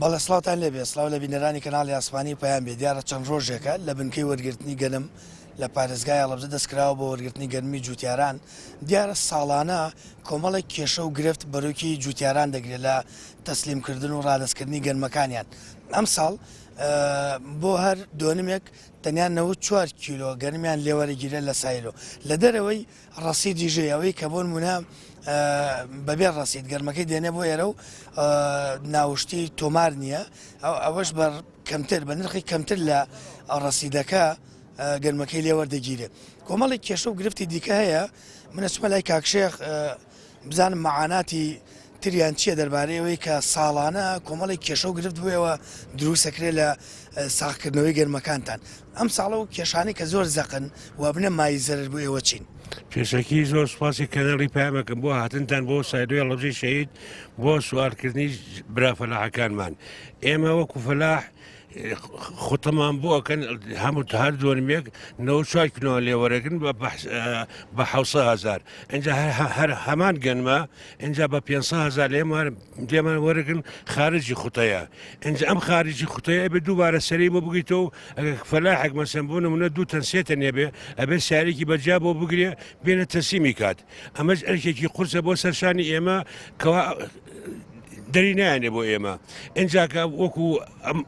بەڵێ سڵاوتان لێبێ سڵاو لە بینەرانی کەناڵی ئاسمانی پەیام بێ دیارە چەند ڕۆژێکە لە بنکەی وەرگرتنی گەنم لە پارێزگای هەڵەبجە دەستکراوە بۆ وەرگرتنی گەنمی جوتیاران دیارە ساڵانە کۆمەڵێک کێشە و گرفت بەرۆکی جوتیاران دەگرێت لە تەسلیمکردن و ڕادەستکردنی گەنمەکانیان ئەمساڵ بۆ هەر دۆنمێک تەنیا 94 کیلۆ گەنمیان لێوەرەگیرێت لە silo لە دەرەوەی ڕەسیدی ژێ ئەوەی کە بۆ نمونە بەبێ ڕەسید گەرمەکەی دێنێ بۆ ئێرە و ناوشتی تۆمار نییە ئەوەش بە کەمتر بە نرخی کەمتر لە ڕەسیدەکە گەرمەکەی لێوەردەگیرێت کۆمەڵێک کێشە و گرفتی دیکە هەیە منە چمە لای کاکشێخ بزانم مەعاناتی تریان چییە دەربارەی ئەوەی کە ساڵانە کۆمەڵێک کێشە و گرفت بۆ ئێوە دروستەکرێت لە ساغکردنەوەی گەرمەکانتان ئەم ساڵە و کێشانەی کە زۆر زەقن و بنە مای زەرەر بۆ ئێوە چین؟ پێشەکی زۆر سوپاسی کەناڵی پەیامەکەم بۆ هاتنتان بۆ silo ی هەڵەبجەی شەهید بۆ سوالکردنی برا فەلاحەکانمان ئێمە وەکو فەلاح خوتەمان بۆ ئەکەن هەموو هەر دۆنمێک 94 کیلۆ لێوەرەگرن بە 700 هزار ئینجا هەر هەمان گەنمە ئینجا بە 500 هزار لێمان لێمان وەرەگرن خارجی خوتەیە ئینجا ئەم خارجی خوتەیە ئەبێ دووبارە سەری بۆ بگریتەوە ئەگەر فەلاحێک مەسەن بۆ نمونە دوو تەن سێ تەن نەبێ ئەبێ سیارێکی بەجیا بۆ بگرێ بێنە تەسلیمی کات ئەمەش ئەرکێکی قورسە بۆ سەرشانی ئێمە کەوا دەری نایەنێ بۆ ئێمە ئینجا کە وەکو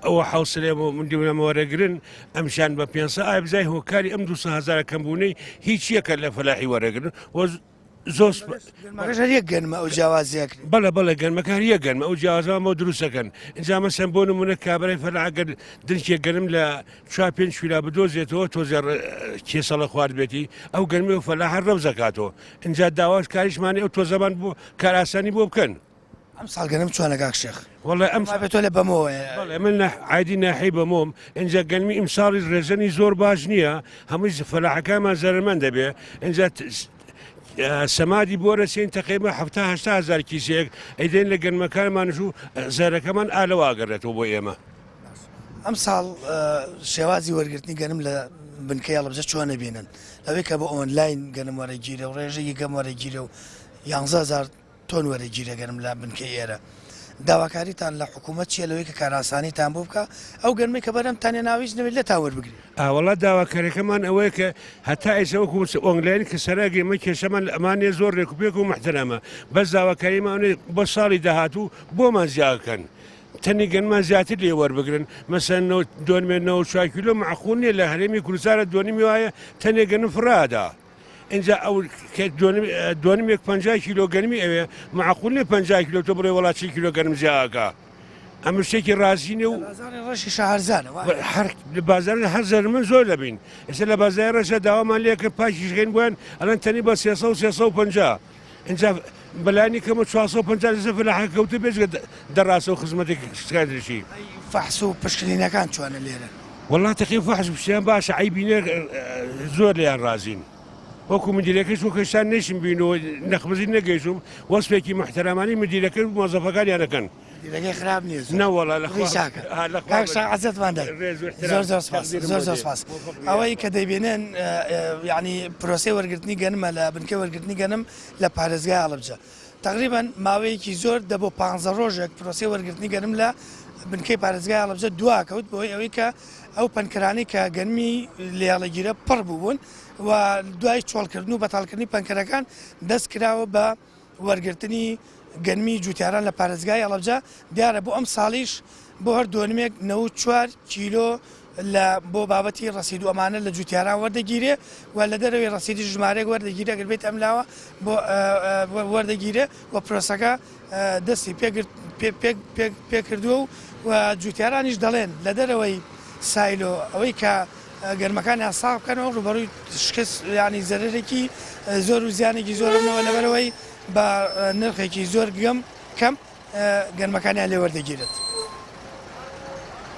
ئەوە حوسلێ بۆ من دیونەمە وەرەگرن ئەمشان بە 500 ئای بزای هۆکاری ئەم 200 هزارە کەمبوونەی هیچ یەکە لە فەلاحی وەرەگرن وە زۆر گەنمەکەش هەر یەک گەنمە ئەو جیاوازیە کرێ. بەڵێ بەڵێ گەنمەکە هەر یەک گەنمە ئەو جیاوازان بۆ دروستەکەن ئینجا مەسەن بۆ نمونە کابرای فەلاح ئەگەر دنکێک گەنم لە چوار پێنج کیلا بدۆزێتەوە تۆزێ کێسەڵە خواردبێتی ئەو گەنمی و فەلاح هەر ڕەوزەکاتەوە ئینجا داواش کاریشمانی ئەو تۆزەمان بۆ کارئاسانی بۆ بکەن. ئەم ساڵ گەنم چۆنە کاک شێخ؟ وەڵێ ئەم ما بێ تۆ لە بەمۆوەیە. بەڵێ من لە عایدی ناحیەی بەمۆم ئینجا گەنمی ئیمساڵیش ڕێژەنی زۆر باش نییە هەمووی فەلاحەکانمان زەرەرمەند دەبێ ئینجا سەمادی بۆ رەسین تەقریبا 70 80 هزار کیسەیەک ئەیدەین لە گەنمەکانمانش و زەرەکەمان ئالەوە ئەگەڕێتەوە بۆ ئێمە. ئەمساڵ شێوازی وەرگرتنی گەنم لە بنکەی هەڵەبجە چۆن ئەبینن؟ لەوەی کە بە ئۆنلاین گەنم وەرەگیرێ و ڕێژەیەکی کەم وەرەگیرێ و 11 هەزار تۆن وەرەگیرێ گەنم لە بنکەی ئێرە. داواکاریتان لە حکوومەت چییە لەوەی کە کارئاسانیتان بۆ بکا ئەو گەنمەی کە بەرهەمتان هێناوە هیچ نەبێت لێتان وەربگرێ؟ ئاوەڵا داواکاریەکەمان ئەوەیە کە هەتا ئێستا وەکو ئۆنلاین کە سەراگرین ئێمە کێشەمان لە ئەمانەیە زۆر رێکوپێک و موحتەرەمە بەس داواکاریمان ئەوەیە بۆ ساڵی داهاتوو بۆمان زیاد کەن تەنی گەنمان زیاتر لێ وەربگرن مەسەن دۆنمێ 94 کیلۆ معقول نییە لە هەرێمی کوردستانە دۆنمی وایە تەنێ گەنم فڕادا ئینجا ئەو کە دۆنمێک 50 کیلۆ گەنمی ئەوێ معقول نییە 50 کیلۆ تۆ بڵێ وڵا 40 کیلۆ گەنم زیاکە ئەمە شتێکی ڕازی نیە و بازاڕی ڕەشی شەهرزانە وایە؟ هەر لە بازاڕ هەر زەرمن زۆر دەبین ئێستا لە بازاڕی ڕەشە داوامان لێ کرد پاکیش کەین بۆیان ئەڵێن تەنی بە 300 و 350 ئینجا بەلانی کەمە 450 لەسەر فەلاحەکە کەوتە بێجگە دەڕاسە و خزمەتێک شتکاندرشی. ئەی فەحس و پشکنینەکان چۆنە لێرە؟ وەڵا تەقی فەحس پشتیان باشە عەیبی نیە زۆر لێیان ڕازین وەکو مدیرەکەش وەک هێشتا نەیشم بینەوە نەخبزی نەگەیشتوم وەسفێکی محتەرەمانی مدیرەکە و مۆزەفەکانیان ئەکەن. مدیرەکەی خراپ نییە زۆر نەوەڵا لە خوا چاکە کاک شا عەزێتمان دای زۆر زۆر سپاس زۆر زۆر سپاس ئەوەی کە دەیبینن یعنی پرۆسەی وەرگرتنی گەنمە لە بنکەی وەرگرتنی گەنم لە پارێزگای هەڵەبجە تەقریبەن ماوەیەکی زۆر دە بۆ پانزە ڕۆژێک پرۆسەی وەرگرتنی گەنم لە بنکەی پارێزگای هەڵەبجە دواکەوت بەهۆی ئەوەی کە ئەو پەنکەرانەی کە گەنمی لێڵەگیرە پڕ بووبوون و دوای چۆڵکردن و بەتاڵکردنی پەنکەرەکان دەست کراوە بە وەرگرتنی گەنمی جوتیاران لە پارێزگای هەڵەبجە دیارە بۆ ئەم ساڵیش بۆ هەر دۆنمێک 94 کیلۆ لە بۆ بابەتی ڕەسید و ئەمانە لە جوتیاران وەردەگیرێ و لە دەرەوەی ڕەسیدیش ژمارەیەک وەردەگیرێ ئەگەر بێیتە ئەم لاوە بۆ وەردەگیرێ و پرۆسەکە دەستی پێگرت پێکردووە و و جوتیارانیش دەڵێن لە دەرەوەی silo ئەوەی کە گەرمەکانیان ساغ بکەنەوە ڕوبەڕووی شکست ینی زەرەرێکی زۆر و زیانێکی زۆرنەوە لەبەرەوەی بە نرخێکی زۆر گەم کەم گەنمەکانیان لێ وەردەگیرێت.